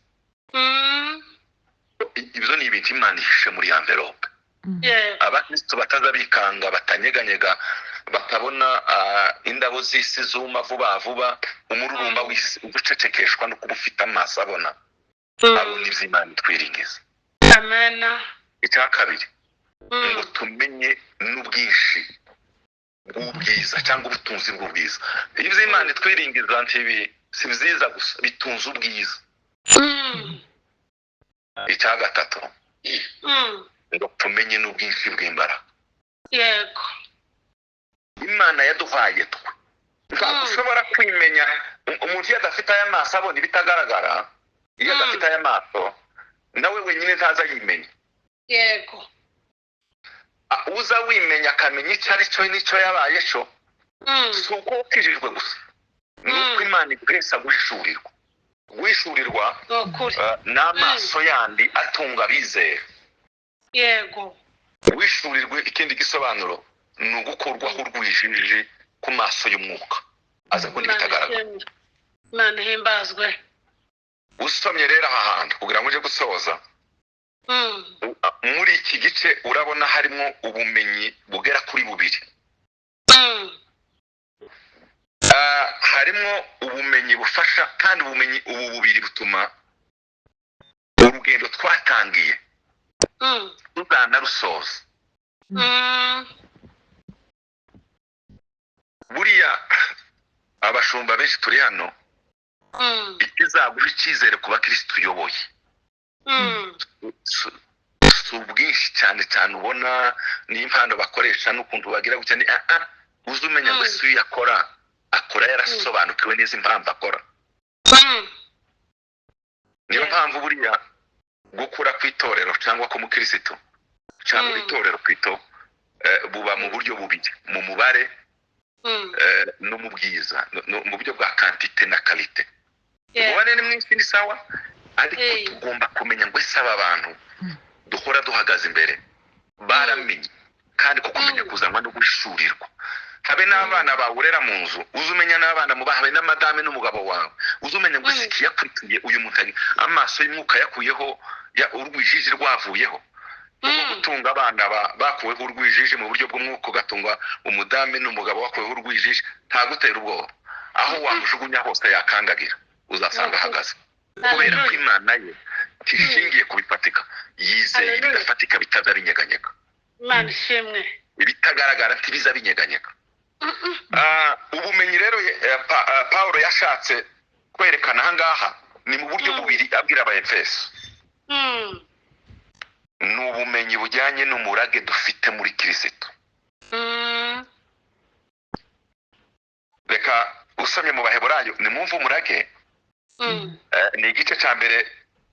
Ibyo ni ibintu Imana ihishe muri envelope. Abakristo bataza bikanga, batanyeganyega, batabona indabo z'isi zuma vuba vuba, umururumba w'isi ugucecekeshwa no kuba ufite amaso abona, abona iby'Imana itwiringiza. Amen. Icya kabiri, ngo tumenye n'ubwinshi bw'ubwiza cyangwa ubutunzi bw'ubwiza. Iby'Imana itwiringiza ntibi si byiza gusa, bitunze ubwiza. Icya gatatu, ngo tumenye n'ubwinshi bw'imbaraga. Yego. Imana yaduhaye twe. Ntabwo ushobora kwimenya umuntu iyo adafite aya maso abona ibitagaragara, iyo adafite aya maso nawe wenyine ntaza yimenya. Yego. Uza wimenya akamenya icyo ari cyo n'icyo yabaye cyo, si uko ukijijwe gusa, ni uko Imana iguhesa guhishurirwa. Guhishurirwa n'amaso yandi atunga abizera. Yego. Guhishurirwa ikindi gisobanuro ni ugukurwaho urwijiji ku maso y'umwuka aza kubona ibitagaragara. Imana ihimbazwe. Usomye rero aha hantu kugira ngo uje gusoza, muri iki gice urabona harimo ubumenyi bugera kuri 2. Harimo ubumenyi bufasha, kandi ubumenyi ubu bubiri butuma urugendo twatangiye tuzanarusoza. Buriya abashumba benshi turi hano, ikizaguha icyizere ku bakristo uyoboye si ubwinshi cyane cyane ubona n'impano bakoresha n'ukuntu bagira gutya, ni uzi umenya ngo ese uyu akora akora yarasobanukiwe neza impamvu akora. Niyo mpamvu buriya gukura kw'itorero cyangwa ku mukristo cyangwa itorero kwito buba mu buryo bubiri, mu mubare no mu bwiza, mu buryo bwa quantité na qualité. Umubare ni mwinshi ni sawa, Ariko tugomba kumenya ngo ese aba bantu duhora duhagaze imbere baramenye, kandi ko kumenya kuzanwa no guhishurirwa. Habe n'abana bawe urera mu nzu, uze umenya n'abana muba, habe na madame n'umugabo wawe, uze umenya ngo ese ikiyakurikiye uyu muntu amaso y'umwuka yakuyeho, urwijiji rwavuyeho. Kuko gutunga abana bakuweho urwijiji mu buryo bw'umwuka, ugatunga umudame n'umugabo wakuweho urwijiji, ntagutera ubwoba. Aho wamujugunya hose yakandagira uzasanga ahagaze, kubera ko Imana ye ntishingiye ku bifatika, yizeye ibidafatika bitaza binyeganyega. Imana ishimwe. Ibitagaragara ntibiza binyeganyega. Ubumenyi rero Paulo yashatse kwerekana aha ngaha ni mu buryo bubiri abwira Abaefeso. Ni ubumenyi bujyanye n'umurage dufite muri Kristo. Reka usomye mu Baheburayo, nimwumve umurage. Ni igice cya mbere,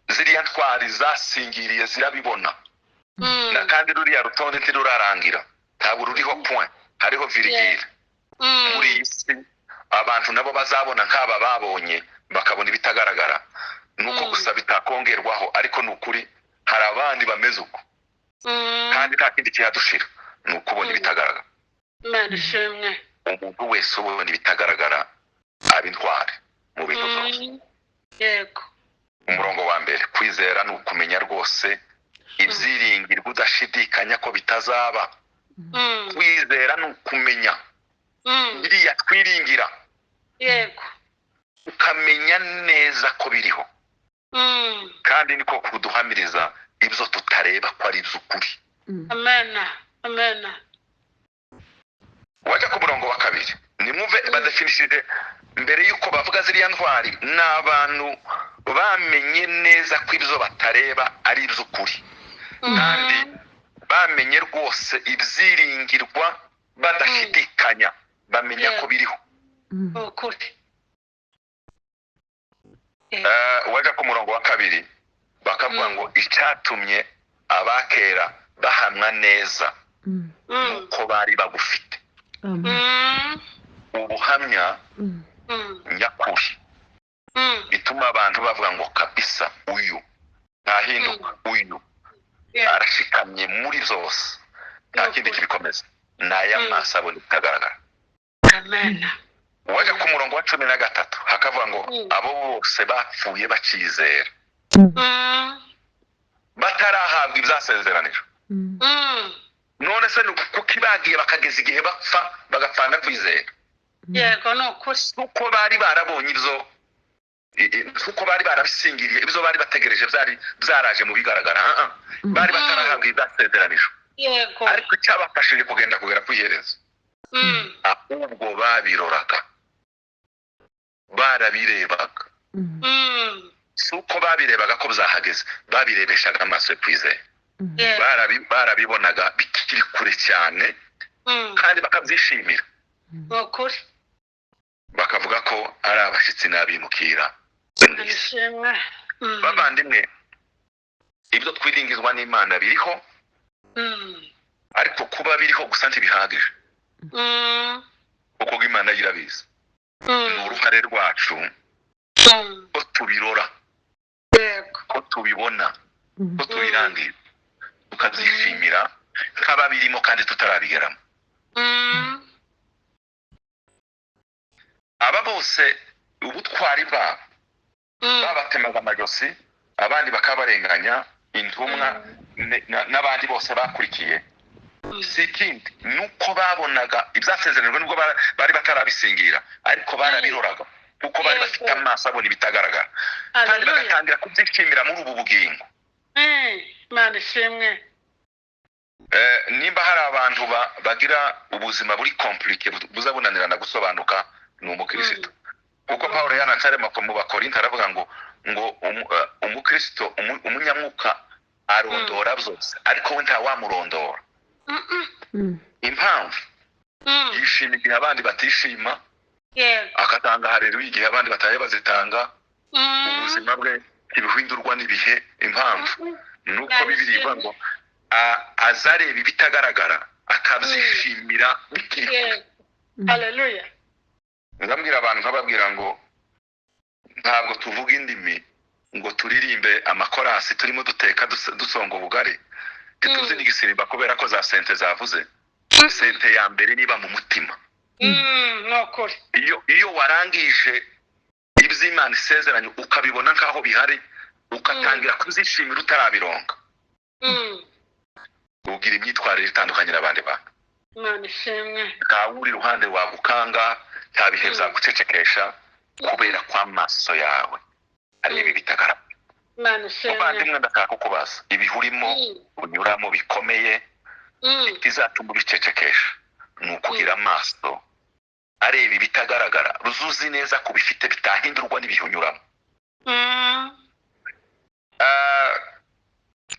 ziriya ntwari zasingiriye zirabibona. Na kandi ruriya rutonde ntirurarangira, ntabwo ruriho point, hariho virgule. Muri iyi si abantu nabo bazabona nk'aba babonye, bakabona ibitagaragara, nuko gusa bitakongerwaho, ariko ni ukuri hari abandi bameze uko. Kandi nta kindi kihadushira ni ukubona ibitagaragara. Imana ishimwe. Umuntu wese ubona ibitagaragara aba intwari mu bintu byose. Yego. Umurongo wa mbere, kwizera ni ukumenya rwose ibyiringirwa udashidikanya ko bitazaba. Kwizera ni ukumenya biriya twiringira. Yego. Ukamenya neza ko biriho. Kandi niko kuduhamiriza ibyo tutareba ko ari iby'ukuri. Amen. Amen. Wajya ku murongo wa kabiri, nimwumve badefinishije mbere y'uko bavuga ziriya ntwari, ni abantu bamenye neza ko ibyo batareba ari iby'ukuri. Kandi bamenye rwose ibyiringirwa badashidikanya, bamenya ko biriho. Ukuri. Wajya ku murongo wa kabiri bakavuga ngo icyatumye abakera bahamwa neza nuko bari bagufite. Ubuhamya nyakuri bituma abantu bavuga ngo kabisa uyu ntahinduka, uyu arashikamye muri zose, nta kindi kibikomeza, ni aya maso abona ibitagaragara. Amen. Wajya ku murongo wa 13 hakavuga ngo abo bose bapfuye bakizera batarahabwa ibyasezeranijwe. None se kuko bagiye bakageza igihe bapfa bagapfana kwizera? Yego, ni ukuri. Kuko bari barabonye ibyo, kuko bari barabisingiriye, ibyo bari bategereje byari byaraje mu bigaragara. Bari batarahabwa ibyasezeranijwe. Yego. Ariko icyabafashije kugenda kugera ku iherezo, ahubwo babiroraga, barabirebaga. Si uko babirebaga ko byahageze, babirebeshaga amaso yo kwizera. Barabibonaga bikiri kure cyane, kandi bakabyishimira. Ni ukuri. Bakavuga ko ari abashyitsi n'abimukira. Ishimwe. Bavandimwe, ibyo twiringizwa n'Imana biriho, ariko kuba biriho gusa ntibihagije, kuko Imana irabizi. Ni uruhare rwacu ko tubirora, ko tubibona, ko tubirangira, tukabyishimira nk'ababirimo kandi tutarabigeramo. Aba bose ubutwari bwabo babatemaga amajosi, abandi bakabarenganya, intumwa n'abandi bose bakurikiye. Si ikindi, nuko babonaga ibyasezeranijwe, nubwo bari batarabisingira, ariko barabiroraga, kuko bari bafite amaso abona ibitagaragara, kandi bagatangira kubyishimira muri ubu bugingo. Imana ishimwe. Nimba hari abantu bagira ubuzima buri komplike buza bunanirana gusobanuka, ni umukristo. Kuko Paulo yanatse mu Bakorinto aravuga ngo umukristo umunyamwuka arondora byose, ariko we ntawamurondora. Impamvu yishima igihe abandi batishima, akatanga hareruya igihe abandi bataye bazitanga. Ubuzima bwe ntibihindurwa n'ibihe. Impamvu nuko Bibiliya ivuga ngo azareba ibitagaragara akabyishimira bikiri kure. Haleluya. Ndabwira abantu nkababwira ngo ntabwo tuvuga indimi Ngo turirimbe amakorasi turimo duteka, dusonga ubugari, ntituzi n'igisirimba kubera ko za synthé zavuze. Synthé ya mbere niba mu mutima. Ni ukuri. Iyo warangije iby'Imana isezeranye, ukabibona nk'aho bihari, ugatangira kuzishimira utarabironga, ugira imyitwarire itandukanye n'abandi bantu. Imana ishimwe. Ntawe uri iruhande wagukanga, nta bihe byagucecekesha, kubera ko amaso yawe areba ibitagaragara. Imana ishimwe. Muvandimwe, ndashaka kukubaza: ibihe urimo unyuramo bikomeye, ikizatuma ubicecekesha ni ukugira amaso areba ibitagaragara, ruzuzi neza ko bifite bitahindurwa n'ibihe unyuramo.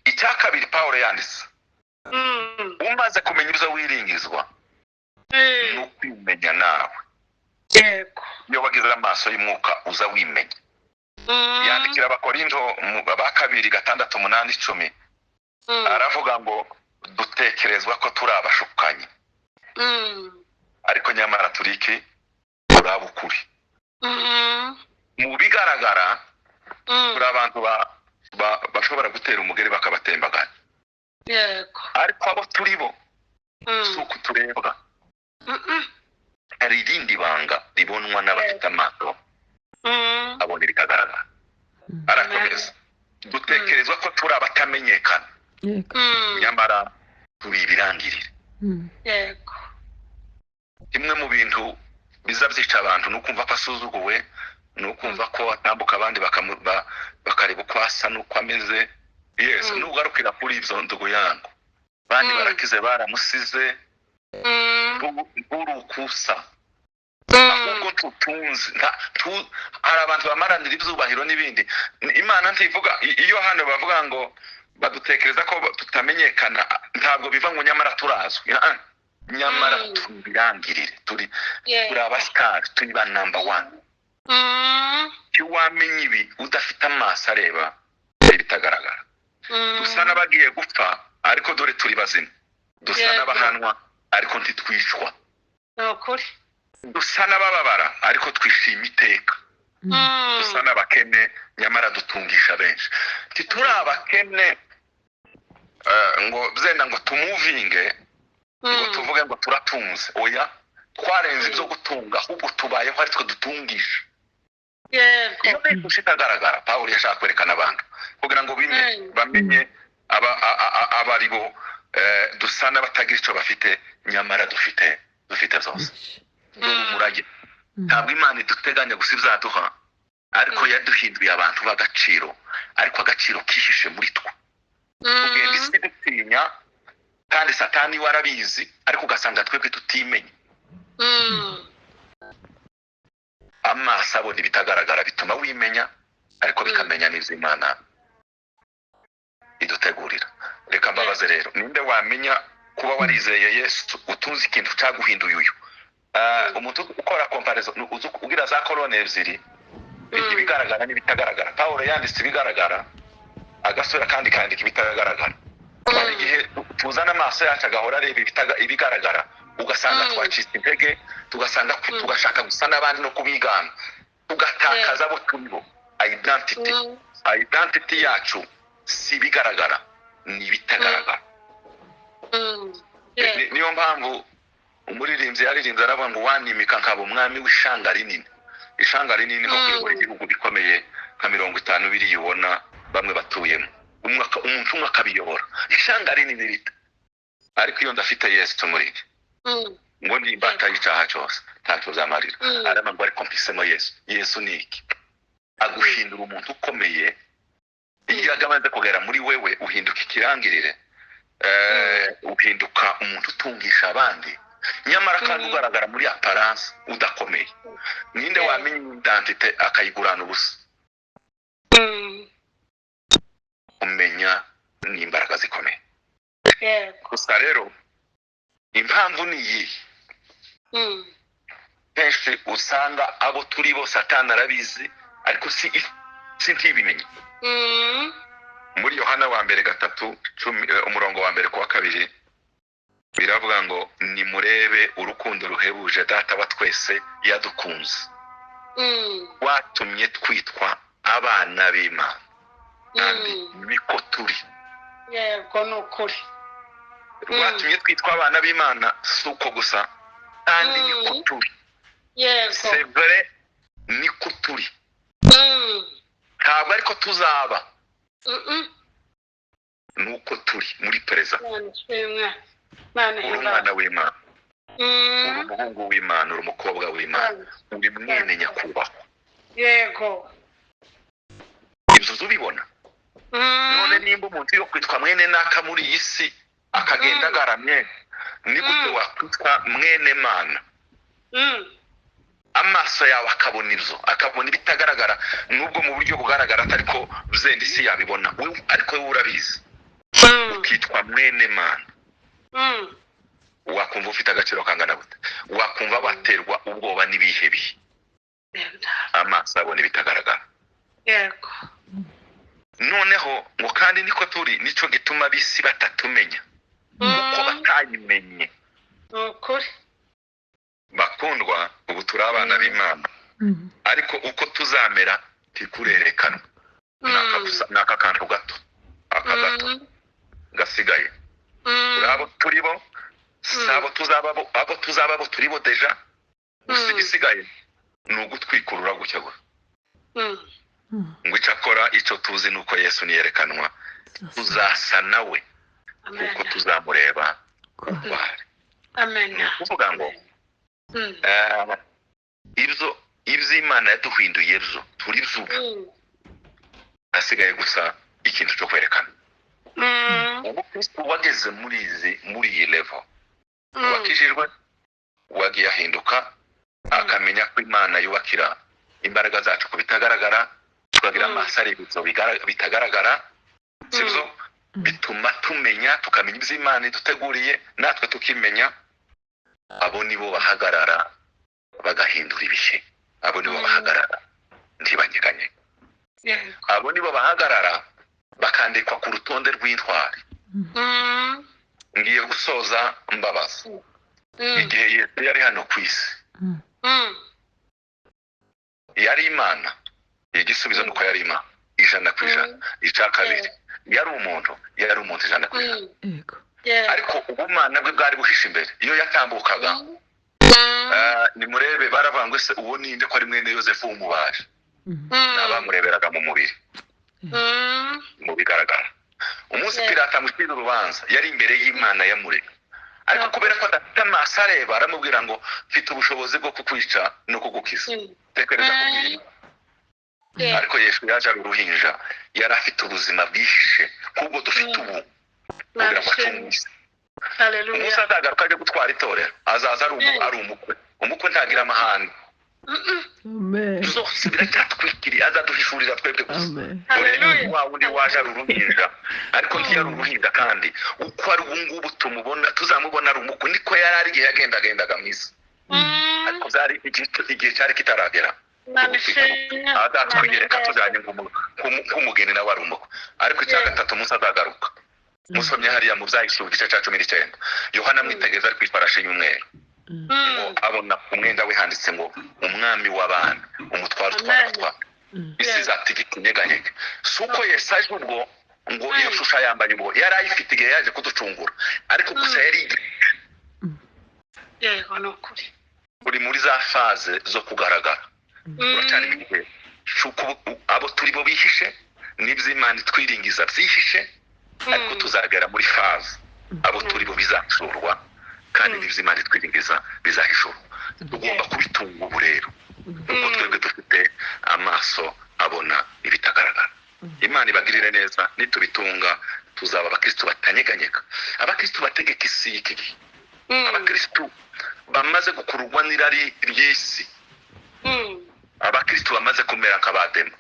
Icya kabiri Pawulo yanditse, umaze kumenya ibyo wiringizwa, ni ukwimenya nawe. Iyo wagize amaso y'umwuka, uza wimenya. Yandikira Abakorinto ba kabiri 6, 8, 10, aravuga ngo dutekerezwa ko turi abashukanyi, ariko nyamara turi iki? Turi ab'ukuri. Mu bigaragara, turi abantu bashobora gutera umugeri bakabatembaganya, ariko abo turi bo si uku turebwa. Hari irindi banga ribonwa n'abafite amaso abona ibitagaragara. Arakomeza: dutekerezwa ko turi abatamenyekana, nyamara turi ibirangirire. Kimwe mu bintu biza byica abantu ni ukumva ko asuzuguwe, ni ukumva ko atambuka abandi bakareba uko asa n'uko ameze. Yes, nugarukira kuri ibyo, ndugu yangu, bandi barakize, baramusize. Nturi ukusa, ahubwo tutunze. Hari abantu bamaranira ibyubahiro n'ibindi. Imana ntivuga iyo hano bavuga ngo badutekereza ko tutamenyekana, ntabwo biva ngo nyamara turazwi. Ah, nyamara tubirangirire, turi abasitari, turi ba number one. Iyo wamenya ibi udafite amaso areba ibitagaragara, dusa n'abagiye gupfa, ariko dore turi bazima; dusa n'abahanwa, ariko ntitwicwa; Ni ukuri. dusa n'abababara, ariko twishima iteka; dusa n'abakene, nyamara dutungisha benshi. Ntituri abakene ngo byenda ngo tumuvinge, ngo tuvuge ngo turatunze. Oya, twarenze ibyo gutunga, ahubwo tubayeho ari twe dutungisha. Iyo ni ishusho itagaragara Pawulo yashaka kwerekana abantu kugira ngo bimenye, bamenye aba ari bo. Dusa n'abatagira icyo bafite, nyamara dufite byose. Dore umurage: ntabwo Imana iduteganya gusa izaduha, ariko yaduhinduye abantu b'agaciro, ariko agaciro kihishe muri twe. Tugenda isi dutinya, kandi Satani we arabizi, ariko ugasanga twebwe tutimenya. Amaso abona ibitagaragara bituma wimenya, ariko bikamenya n'ibyo Imana idutegurira. Reka mbabaze rero: ninde wamenya kuba warizeye Yesu, utunze ikintu cyaguhinduye uyu? Umuntu ukora comparaison, uzi ugira za colonne ebyiri, ibigaragara n'ibitagaragara. Pawulo yanditse ibigaragara, agasubira kandi kandika ibitagaragara. Hari igihe tuzana amaso yacu agahora areba ibigaragara, ugasanga twacitse intege, tugasanga tugashaka gusa n'abandi no kubigana, tugatakaza abo turi bo, identity. Identity yacu si ibigaragara, ni ibitagaragara. Niyo mpamvu umuririmbyi yaririmbye, aravuga ngo wanimika nkaba umwami w'ishanga rinini. Ishanga rinini nko kuyobora igihugu gikomeye nka 50 biriya ubona bamwe batuyemo, umuntu umwe akabiyobora, ishanga rinini rito. Ariko iyo ndafite Yesu muri njye, ngo ndi imbata y'icyaha cyose, ntacyo byamarira. Aravuga ngo ariko mpisemo Yesu. Yesu ni iki? Aguhindura umuntu ukomeye. Iyo agamaze kugera muri wewe, uhinduka ikirangirire, uhinduka umuntu utungisha abandi, nyamara kandi ugaragara muri apparence udakomeye. Ninde wamenya identité akayigurana ubusa? Kumenya ni imbaraga zikomeye. Gusa rero impamvu ni iyihe? Kenshi usanga abo turi bo Satani arabizi, ariko si isi ntibimenye. Muri Yohana wa mbere 3 10, umurongo wa mbere ku wa kabiri, biravuga ngo nimurebe urukundo ruhebuje Data wa twese yadukunze, watumye twitwa Abana b'Imana kandi niko turi. Yego, ni ukuri. Rwatumye twitwa abana b'Imana si uko gusa, kandi niko turi. Yego. C'est vrai, niko turi. Ntabwo ariko tuzaba, nuko turi muri présent. Imana ishimwe, Imana Uri ihimbaze. umwana w'Imana, uri umuhungu w'Imana, uri umukobwa w'Imana, uri mwene nyakubahwa. Ibyo uza ubibona. None nimba umuntu yo kwitwa mwene naka muri iyi si akagenda agaramye, ni gute wakwitwa mwene Mana, amaso yawe akabona ibyo, akabona ibitagaragara, nubwo mu buryo bugaragara atari ko byenda isi yabibona, ariko wowe urabizi, ukitwa mwene Mana? Wakumva ufite agaciro kangana gute? Wakumva waterwa ubwoba n'ibihe bihe, amaso abona ibitagaragara? Noneho ngo kandi niko turi, nicyo gituma ab'isi batatumenya kuko batayimenye. Ni ukuri. Bakundwa, ubu turi abana b'Imana, ariko uko tuzamera ntikurerekanwa. Ni aka kantu gato, aka gato gasigaye. Turi abo turi bo, si abo tuzaba bo. Abo tuzaba bo turi bo déjà, gusa igisigaye ni ugutwikurura gutya gusa. Ngo icyo akora, icyo tuzi ni uko Yesu niyerekanwa tuzasa nawe, kuko tuzamureba uko ari. Amen. Ni ukuvuga ngo ibyo iby'Imana yaduhinduye byo turi by'ubu, hasigaye gusa ikintu cyo kwerekana. Umukristo wageze muri iyi level, wakijijwe, wagiye ahinduka, akamenya ko Imana yubakira imbaraga zacu ku bitagaragara, tukagira amaso areba ibyo bitagaragara, sibyo? Bituma tumenya, tukamenya ibyo Imana iduteguriye, natwe tukimenya. Abo nibo bahagarara bagahindura ibihe, abo nibo bahagarara ntibanyeganyege, abo nibo bahagarara bakandikwa ku rutonde rw'intwari. Ngiye gusoza mbabaza: igihe Yesu yari hano ku isi, yari Imana? Igisubizo ni uko yari Imana 100%. Icya kabiri, yari umuntu? Yari umuntu 100%. Ariko ubumana bwe bwari buhishe imbere. Iyo yatambukaga, nimurebe, baravuga ngo: "Ese uwo ninde, ko ari mwene Yosefu w'umubaji?" Ni abamureberaga mu mubiri, mu bigaragara. Umunsi Pilato amucira urubanza, yari imbere y'Imana yamuremye, ariko kubera ko adafite amaso areba, aramubwira ngo: "Mfite ubushobozi bwo kukwica no kugukiza." Tekereza kubwira Imana. Ariko Yesu yaje ari uruhinja, yari afite ubuzima bwihishe nk'ubwo dufite ubu, kugira ngo acunge isi. Haleluya. Umunsi azagaruka aje gutwara itorero, azaza ari umukwe. Umukwe ntagira amahane. Zose biracyatwikiriye, azaduhishurira twebwe gusa. Amen. Dore Haleluya. wa wundi waje ari uruhinja, ariko ntiyari uruhinja, kandi uko ari ubu ngubu tumubona, tuzamubona ari umukwe, niko yari ari igihe yagendagendaga mu isi. Ariko byari igihe cyari kitaragera. Imana ishimwe. Azatwigereka tujyanye nk'umugeni, nawe ari umukwe. Ariko icya gatatu, umunsi azagaruka, musomye hariya mu Byahishuwe igice cya 19, Yohana amwitegereza ari ku ifarashi y'umweru, ngo abona ku mwenda we handitse ngo: "Umwami w'abami, umutware utwara Amen. abatwara." Isi izatigita, inyeganyege. Si uko Yesu aje ubwo ngo iyo shusho yambaye ubwo, yari ayifite igihe yaje kuducungura, ariko gusa yari Yego, ni ukuri. uri muri za phase zo kugaragara. Uracyari mu gihe cy'uko abo turi bo bihishe n'iby'Imana itwiringiza byihishe, ariko tuzagera muri phase abo turi bo bizahishurwa, kandi n'iby'Imana itwiringiza bizahishurwa. Tugomba kubitunga ubu rero, kuko twebwe dufite amaso abona ibitagaragara. Imana ibagirire neza. Nitubitunga tuzaba abakristu batanyeganyega, abakristu bategeka isi y'iki gihe, abakristu bamaze gukururwa n'irari ry'isi, abakristu bamaze kumera nk'abadema.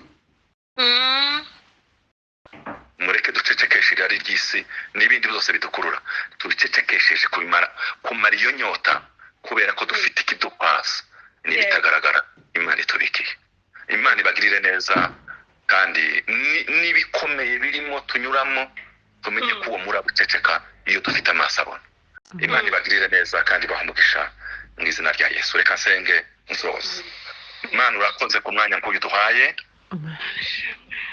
Mureke ducecekeshe irari ry'isi n'ibindi byose bidukurura, tubicecekesheje kubimara, kumara iyo nyota, kubera ko dufite ikiduhaza n'ibitagaragara Imana itubikiye. Imana ibagirire neza, kandi n'ibikomeye birimo tunyuramo, tumenye ko uwo murabuceceka iyo dufite amaso abona. Imana ibagirire neza kandi ibahe umugisha mu izina rya Yesu. Reka nsenge nsoza. Imana, urakoze ku mwanya nk'uyu duhaye. Amen.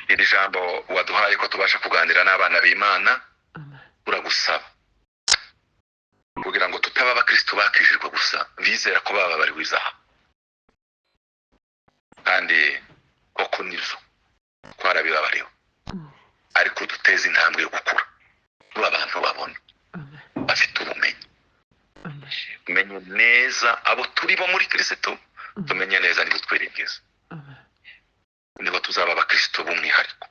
Iri jambo waduhaye ko tubasha kuganira n'abana b'Imana, Amen. turagusaba kugira ngo tutaba abakristo bakijijwe gusa, bizera ko bababariwe izaha, kandi koko nibyo, twarabibabariwe, ariko duteze intambwe yo gukura tuba abantu babona, Amen. bafite ubumenyi, Amen. tumenye neza abo turi bo muri Kristo, tumenye neza nibo twiringiza, Amen. nibo tuzaba abakristo b'umwihariko,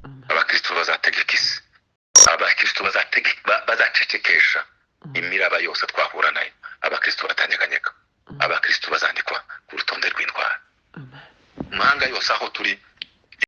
Amen. abakristo bazategeka isi, abakristo bazacecekesha imiraba yose twahura nayo, abakristo batanyeganyega, abakristo bazandikwa ku rutonde rw'indwara Amen. mu mahanga yose aho turi.